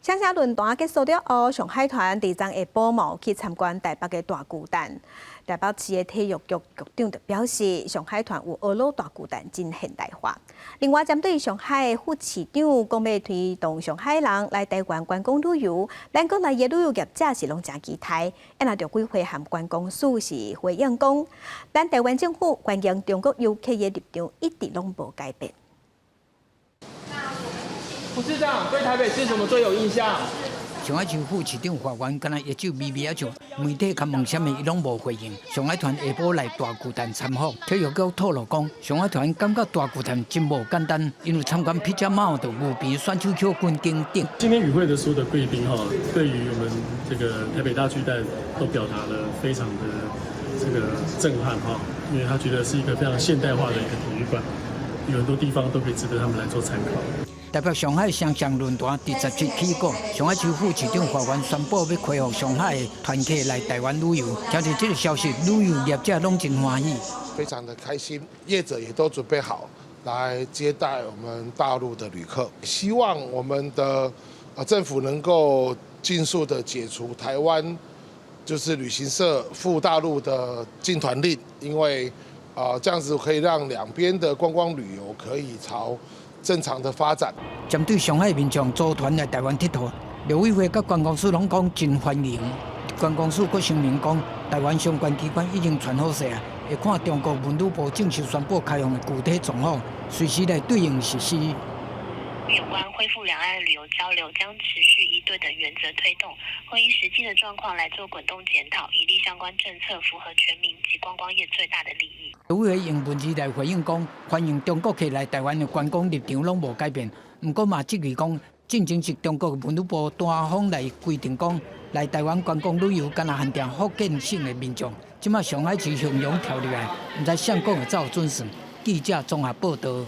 雙城論壇結束了後，上海團佇昨下晡嘛去參觀台北的大巨蛋。台北市的體育局局長就表示，上海團有學老大巨蛋真現代化。另外，針對上海副市長講欲推動上海人來台灣觀光旅遊，咱國內的旅遊業者是攏誠期待。啊，若陸委會和觀光署是回應講，咱台灣政府歡迎中國遊客的立場一直攏無改變。副市長對台北市什麼最有印象？上海市副市長發言，敢若一手微微仔笑，媒體共問啥物，伊攏無回應。上海團下晡來大巨蛋參訪，體育局透露講，上海團感覺大巨蛋真無簡單，因為參觀披薩貓的牛棚選手丘觀景等。今天與會的所有的貴賓哈，對於我們這個台北大巨蛋都表達了非常的這個震撼哈，因為他覺得是一個非常現代化的一個體育館，有很多地方都可以值得他們來做參考。台北上海雙城論壇佇17起鼓，上海市副市長華源宣布欲開放上海的團客來台灣旅遊，聽著這個消息，旅遊業者攏真歡喜，非常的開心，業者也都準備好來接待我們大陸的旅客，希望我們的政府能夠盡速的解除台灣就是旅行社赴大陸的禁團令，因為啊這樣子可以讓兩邊的觀光旅遊可以朝正常的發展。針對上海民眾組團來台灣𨑨迌，陸委會佮觀光署攏講真歡迎。觀光署閣聲明講，台灣相關機關已經傳好勢啊，會看中國文旅部正式宣布開放的具體狀況，隨時來對應實施。有關恢復兩岸旅遊交流將持續依對等原則推動，會依實際的狀況來做滾動檢討，以利相關政策符合全民及觀光業最大的利益。陸委會用文字來回應講，歡迎中國客來台灣的觀光立場攏無改變，毋過嘛質疑講，進前是中國文旅部單方來規定講，來台灣觀光旅遊干焦限定福建省的民眾，這馬上海市雄雄跳入來，毋知啥講會走準算。記者綜合報道。